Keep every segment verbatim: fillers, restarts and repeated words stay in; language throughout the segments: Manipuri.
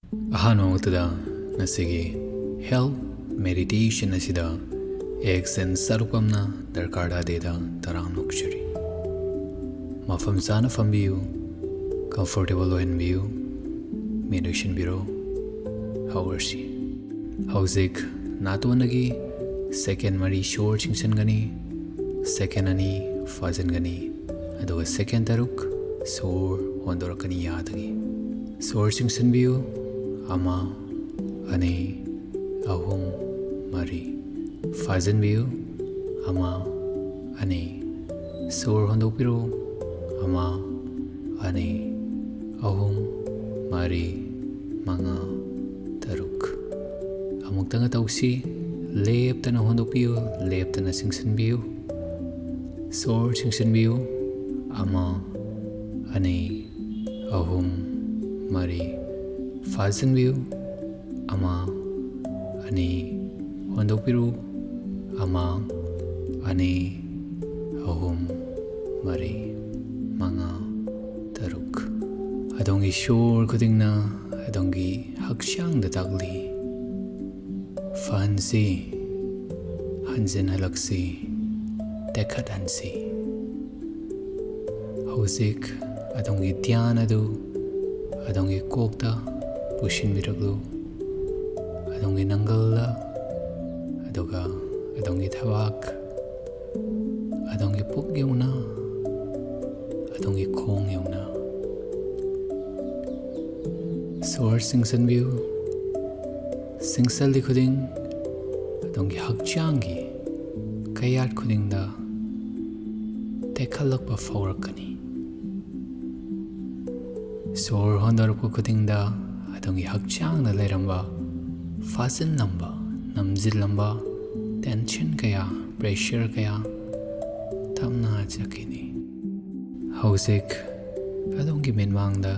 ꯑꯍꯥꯟꯕ ꯃꯛꯇꯗ ꯉꯁꯤꯒꯤ health meditation ꯑꯁꯤꯗ ꯑꯦꯛꯁꯟ ꯁꯔꯨꯛ ꯑꯃꯅ ꯗꯔꯀꯥꯔ ꯇꯥꯗꯦꯗ ꯇꯔꯥꯝꯅ ꯑꯣꯛꯆꯔꯤ꯫ ꯃꯐꯝ ꯆꯥꯅ ꯐꯝꯕꯤꯌꯨ, comfortable ꯑꯣꯏꯍꯟꯕꯤꯌꯨ, ꯃꯤꯠ ꯎꯏꯁꯤꯟꯕꯤꯔꯣ꯫ ꯍꯧꯔꯁꯤ꯫ ꯍꯧꯖꯤꯛ ꯅꯥꯇꯣꯟꯗꯒꯤ ꯁꯦꯀꯦꯟ ꯃꯔꯤ ꯁꯣꯔ ꯆꯤꯡꯁꯤꯟꯒꯅꯤ, ꯁꯦꯀꯦꯟ ꯑꯅꯤ ꯐꯥꯖꯤꯟꯒꯅꯤ, ꯑꯗꯨꯒ ꯁꯦꯀꯦꯟ ꯇꯔꯨꯛ ꯁꯣꯔ ꯍꯣꯟꯗꯣꯔꯛꯀꯅꯤ ꯌꯥꯗꯒꯤ꯫ ꯁꯣꯔ ꯆꯤꯡꯁꯤꯟꯕꯤꯌꯨ, ꯑꯃ, ꯑꯅꯤ, ꯑꯍꯨꯝ, ꯃꯔꯤ꯫ ꯐꯥꯖꯤꯟꯕꯤꯌꯨ, ꯑꯃ, ꯑꯅꯤ꯫ ꯁꯣꯔ ꯍꯣꯟꯗꯣꯛꯄꯤꯔꯣ, ꯑꯃ, ꯑꯅꯤ, ꯑꯍꯨꯝ, ꯃꯔꯤ, ꯃꯉꯥ, ꯇꯔꯨꯛ꯫ ꯑꯃꯨꯛꯇꯪꯒ ꯇꯧꯁꯤ꯫ ꯂꯦꯞꯇꯅ ꯍꯣꯟꯗꯣꯛꯄꯤꯌꯨ, ꯂꯦꯞꯇꯅ ꯆꯤꯡꯁꯤꯟꯕꯤꯌꯨ꯫ ꯁꯣꯔ ꯆꯤꯡꯁꯤꯟꯕꯤꯌꯨ, ꯑꯃ, ꯑꯅꯤ, ꯑꯍꯨꯝ, ꯃꯔꯤ꯫ ꯐꯥꯖꯤꯟꯕꯤꯌꯨ, ꯑꯃ, ꯑꯅꯤ꯫ ꯍꯣꯟꯗꯣꯛꯄꯤꯔꯨ, ꯑꯃ, ꯑꯅꯤ, ꯑꯍꯨꯝ, ꯃꯔꯤ, ꯃꯉꯥ, ꯇꯔꯨꯛ꯫ ꯑꯗꯣꯝꯒꯤ ꯁꯣꯔ ꯈꯨꯗꯤꯡꯅ ꯑꯗꯣꯝꯒꯤ ꯍꯛꯆꯥꯡꯗ ꯇꯥꯛꯂꯤ꯫ ꯐꯍꯟꯁꯤ, ꯍꯟꯖꯤꯟꯍꯜꯂꯛꯁꯤ, ꯇꯦꯛꯈꯠꯍꯟꯁꯤ꯫ ꯍꯧꯖꯤꯛ ꯑꯗꯣꯝꯒꯤ ꯙ꯭ꯌꯥꯟ ꯑꯗꯨ ꯑꯗꯣꯝꯒꯤ ꯀꯣꯛꯇ ꯄꯨꯁꯤꯟꯕꯤꯔꯛꯂꯨ, ꯑꯗꯣꯝꯒꯤ ꯅꯪꯒꯜꯗ, ꯑꯗꯨꯒ ꯑꯗꯣꯝꯒꯤ ꯊꯕꯥꯛ, ꯑꯗꯣꯝꯒꯤ ꯄꯨꯛ ꯌꯧꯅ, ꯑꯗꯣꯝꯒꯤ ꯈꯣꯡ ꯌꯧꯅ꯫ ꯁꯣꯔ ꯆꯤꯡꯁꯤꯟꯕꯤꯌꯨ꯫ ꯆꯤꯡꯁꯤꯜꯂꯤ ꯈꯨꯗꯤꯡ ꯑꯗꯣꯝꯒꯤ ꯍꯛꯆꯥꯡꯒꯤ ꯀꯌꯥꯠ ꯈꯨꯗꯤꯡꯗ ꯇꯦꯛꯈꯠꯂꯛꯄ ꯐꯥꯎꯔꯛꯀꯅꯤ꯫ ꯁꯣꯔ ꯍꯣꯟꯗꯣꯔꯛꯄ ꯈꯨꯗꯤꯡꯗ ꯑꯗꯣꯝꯒꯤ ꯍꯛꯆꯥꯡꯗ ꯂꯩꯔꯝꯕ, ꯐꯥꯖꯤꯜꯂꯝꯕ, ꯅꯝꯁꯤꯜꯂꯝꯕ tension ꯀꯌꯥ, pressure ꯀꯌꯥ ꯇꯞꯅ ꯆꯠꯈꯤꯅꯤ꯫ ꯍꯧꯖꯤꯛ ꯑꯗꯣꯝꯒꯤ ꯃꯤꯠꯃꯥꯡꯗ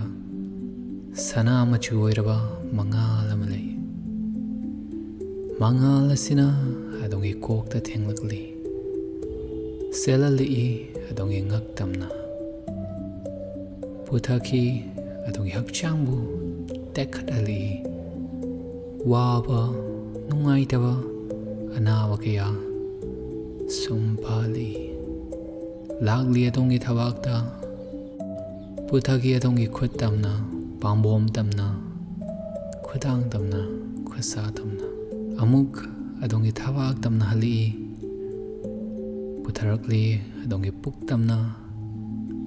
ꯁꯅꯥ ꯃꯆꯨ ꯑꯣꯏꯔꯕ ꯃꯉꯥꯜ ꯑꯃ ꯂꯩ꯫ ꯃꯉꯥꯜ ꯑꯁꯤꯅ ꯑꯗꯣꯝꯒꯤ ꯀꯣꯛꯇ ꯊꯦꯡꯂꯛꯂꯤ, ꯆꯦꯜꯍꯜꯂꯛꯏ ꯑꯗꯣꯝꯒꯤ ꯉꯛ ꯇꯝꯅ꯫ ꯄꯨꯊꯈꯤ ꯑꯗꯣꯝꯒꯤ ꯍꯛꯆꯥꯡꯕꯨ ꯇꯦꯛꯈꯠꯍꯜꯂꯤ꯫ ꯋꯥꯕ, ꯅꯨꯡꯉꯥꯏꯇꯕ, ꯑꯅꯥꯕ ꯀꯌꯥ ꯁꯨꯝ ꯐꯍꯜꯂꯤ꯫ ꯂꯥꯛꯂꯤ ꯑꯗꯣꯝꯒꯤ ꯊꯕꯥꯛꯇ, ꯄꯨꯊꯈꯤ ꯑꯗꯣꯝꯒꯤ ꯈꯨꯠ ꯇꯝꯅ, ꯄꯥꯝꯕꯣꯝ ꯇꯝꯅ, ꯈꯨꯗꯥꯡ ꯇꯝꯅ, ꯈꯨꯠꯁꯥ ꯇꯝꯅ꯫ ꯑꯃꯨꯛ ꯑꯗꯣꯝꯒꯤ ꯊꯕꯥꯛ ꯇꯝꯅ ꯍꯜꯂꯛꯏ꯫ ꯄꯨꯊꯔꯛꯂꯤ ꯑꯗꯣꯝꯒꯤ ꯄꯨꯛ ꯇꯝꯅ,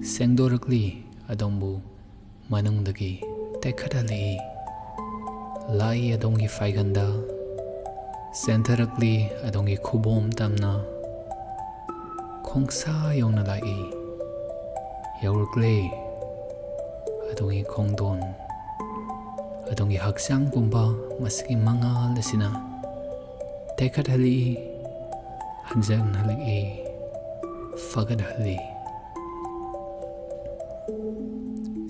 ꯁꯦꯡꯗꯣꯔꯛꯂꯤ ꯑꯗꯣꯝꯕꯨ ꯃꯅꯨꯡꯗꯒꯤ ꯇꯦꯛꯈꯠꯍꯜꯂꯛꯏ꯫ ꯂꯥꯛꯏ ꯑꯗꯣꯝꯒꯤ ꯐꯥꯏꯒꯟꯗ, ꯆꯦꯟꯊꯔꯛꯂꯤ ꯑꯗꯣꯝꯒꯤ ꯈꯨꯕꯣꯝ ꯇꯝꯅ, ꯈꯣꯡꯁꯥ ꯌꯧꯅ ꯂꯥꯛꯏ꯫ ꯌꯧꯔꯛꯂꯦ ꯑꯗꯣꯝꯒꯤ ꯈꯣꯡꯗꯣꯟ, ꯑꯗꯣꯝꯒꯤ ꯍꯛꯆꯥꯡ ꯄꯨꯝꯕ ꯃꯁꯤꯒꯤ ꯃꯉꯥꯜ ꯑꯁꯤꯅ ꯇꯦꯛꯈꯠꯍꯜꯂꯛꯏ, ꯍꯟꯖꯟꯍꯜꯂꯛꯏ, ꯐꯒꯠꯍꯜꯂꯤ꯫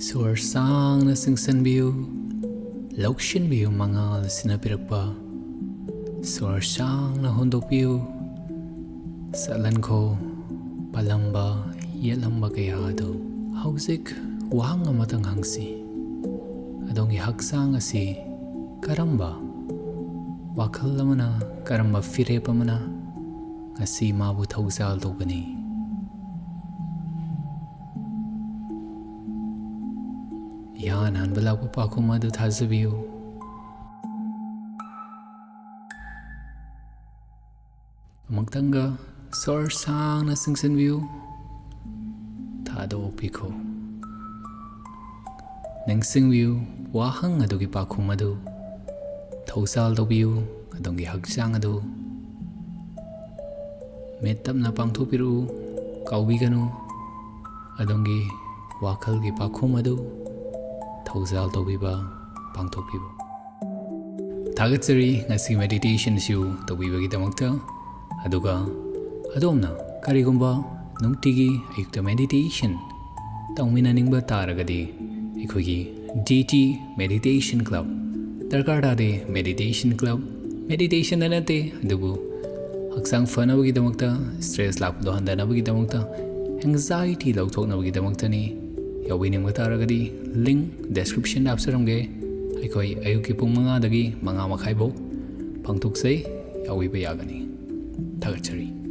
ꯁꯣꯔ ꯁꯥꯡꯅ ꯆꯤꯡꯁꯤꯟꯕꯤꯌꯨ, ꯂꯧꯁꯤꯟꯕꯤꯌꯨ ꯃꯉꯥꯜ ꯑꯁꯤꯅ ꯄꯤꯔꯛꯄ꯫ ꯁꯣꯔ ꯁꯥꯡꯅ ꯍꯣꯟꯗꯣꯛꯄꯤꯌꯨ, ꯆꯠꯍꯟꯈꯣ꯫ ꯄꯜꯂꯝꯕ, ꯌꯦꯠꯂꯝꯕ ꯀꯌꯥ ꯑꯗꯨ꯫ ꯍꯧꯖꯤꯛ ꯋꯥꯍꯪ ꯑꯃꯇꯪ ꯍꯪꯁꯤ꯫ ꯑꯗꯣꯝꯒꯤ ꯍꯛꯆꯥꯡ ꯑꯁꯤ ꯀꯔꯝꯕ ꯋꯥꯈꯜ ꯑꯃꯅ, ꯀꯔꯝꯕ ꯐꯤꯔꯦꯞ ꯑꯃꯅ ꯉꯁꯤ ꯃꯥꯕꯨ ꯊꯧꯖꯥꯜ ꯇꯧꯒꯅꯤ? ꯏꯍꯥꯟ ꯍꯥꯟꯕ ꯂꯥꯛꯄ ꯄꯥꯎꯈꯨꯝ ꯑꯗꯨ ꯊꯥꯖꯕꯤꯌꯨ꯫ ꯑꯃꯨꯛꯇꯪꯒ ꯁꯣꯔ ꯁꯥꯡꯅ ꯆꯤꯡꯁꯤꯟꯕꯤꯌꯨ, ꯊꯥꯗꯣꯛꯄꯤꯈꯣ꯫ ꯅꯤꯡꯁꯤꯡꯕꯤꯌꯨ, ꯋꯥꯍꯪ ꯑꯗꯨꯒꯤ ꯄꯥꯎꯈꯨꯝ ꯑꯗꯨ꯫ ꯊꯧꯖꯥꯜ ꯇꯧꯕꯤꯌꯨ ꯑꯗꯣꯝꯒꯤ ꯍꯛꯆꯥꯡ ꯑꯗꯨ꯫ ꯃꯤꯠ ꯇꯞꯅ ꯄꯥꯡꯊꯣꯛꯄꯤꯔꯛꯎ, ꯀꯥꯎꯕꯤꯒꯅꯨ ꯑꯗꯣꯝꯒꯤ ꯋꯥꯈꯜꯒꯤ ꯄꯥꯎꯈꯨꯝ ꯑꯗꯨ ꯊꯧꯖꯥꯜ ꯇꯧꯕꯤꯕ, ꯄꯥꯡꯊꯣꯛꯄꯤꯕ꯫ ꯊꯥꯒꯠꯆꯔꯤ ꯉꯁꯤ meditation ꯑꯁꯤꯕꯨ ꯇꯧꯕꯤꯕꯒꯤꯗꯃꯛꯇ꯫ ꯑꯗꯨꯒ ꯑꯗꯣꯝꯅ ꯀꯔꯤꯒꯨꯝꯕ ꯅꯨꯡꯇꯤꯒꯤ ꯑꯌꯨꯛꯇ meditation ꯇꯧꯃꯤꯟꯅꯅꯤꯡꯕ ꯇꯥꯔꯒꯗꯤ, ꯑꯩꯈꯣꯏꯒꯤ D T Meditation Club, ꯗꯔꯀꯥꯔ ꯇꯥꯗꯦ meditation club, meditation ꯗ ꯅꯠꯇꯦ, ꯑꯗꯨꯕꯨ ꯍꯛꯆꯥꯡ ꯐꯅꯕꯒꯤꯗꯃꯛꯇ, stress ꯂꯥꯛꯄꯗꯣ ꯍꯟꯊꯅꯕꯒꯤꯗꯃꯛꯇ, anxiety ꯂꯧꯊꯣꯛꯅꯕꯒꯤꯗꯃꯛꯇꯅꯤ꯫ ꯌꯥꯎꯕꯤꯅꯤꯡꯕ ꯇꯥꯔꯒꯗꯤ link description ꯗ ꯍꯥꯞꯆꯔꯝꯒꯦ, ꯑꯩꯈꯣꯏ ꯑꯌꯨꯛꯀꯤ ꯄꯨꯡ ꯃꯉꯥꯗꯒꯤ ꯃꯉꯥ ꯃꯈꯥꯏꯐꯥꯎ ꯄꯥꯡꯊꯣꯛꯆꯩ꯫ ꯌꯥꯎꯕꯤꯕ ꯌꯥꯒꯅꯤ꯫ ꯊꯥꯒꯠꯆꯔꯤ꯫